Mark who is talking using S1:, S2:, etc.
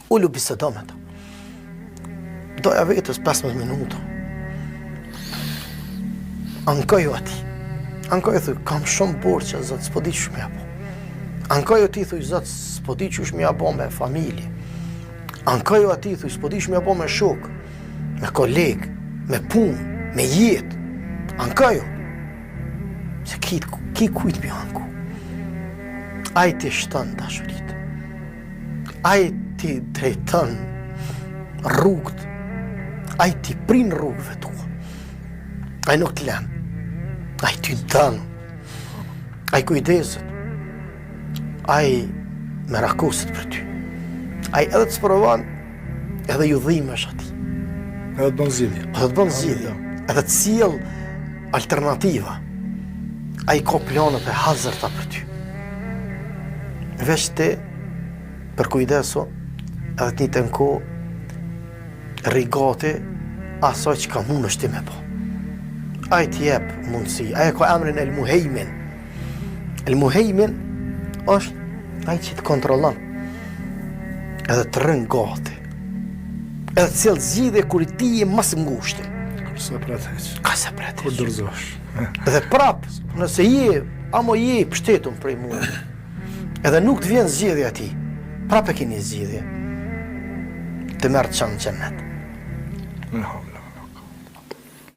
S1: Ulu bisedo me ta. Doja vetes 15 minuta. Ankoju atij. Ankoju thuj, kam shumë borxhe, zot, s'po di qysh me ja bo. Ankoju atij thuj, zot, s'po di qysh me ja bo me familje. Ankoju atij thuj, s'po di qysh me ja bo me shok, me koleg, me punë, me jetë. Ankoju. Se ki, ki kujt me anku. Ai t'i shton dashuritë. Ai t'i drejton rrugët, ai t'i prin rrugëve tua. Ai nuk të len. Ai ty don. Ai kujdeset. Ai merakoset për ty. Ai edhe të sprovon, edhe ju dhimesh atij.
S2: Edhe të bën zgjidhje.
S1: Edhe të bën zgjidhje. Edhe të sjell alternativa. Ai ka planet e hazërta për ty. Veç ti përkujdesu edhe të njëjtën kohë rri gati asaj çka mundesh ti me bo. Ai të jep mundësi, ai e ka emrin El Muhejmin. El Muhejmin është ai që të kontrollon edhe të rrin gati. Edhe të sjell zgjidhje kur ti je më së ngushti.
S2: Kur s'e pret
S1: hiç. Kur s'e pret
S2: hiç. Kur dorëzohesh.
S1: Dhe prap, nëse je, amo je i pështetun prej mua. Edhe nuk të vjen zgjidhja e tij. Prap e ke një zgjidhje. Të merr të çon në xhennet.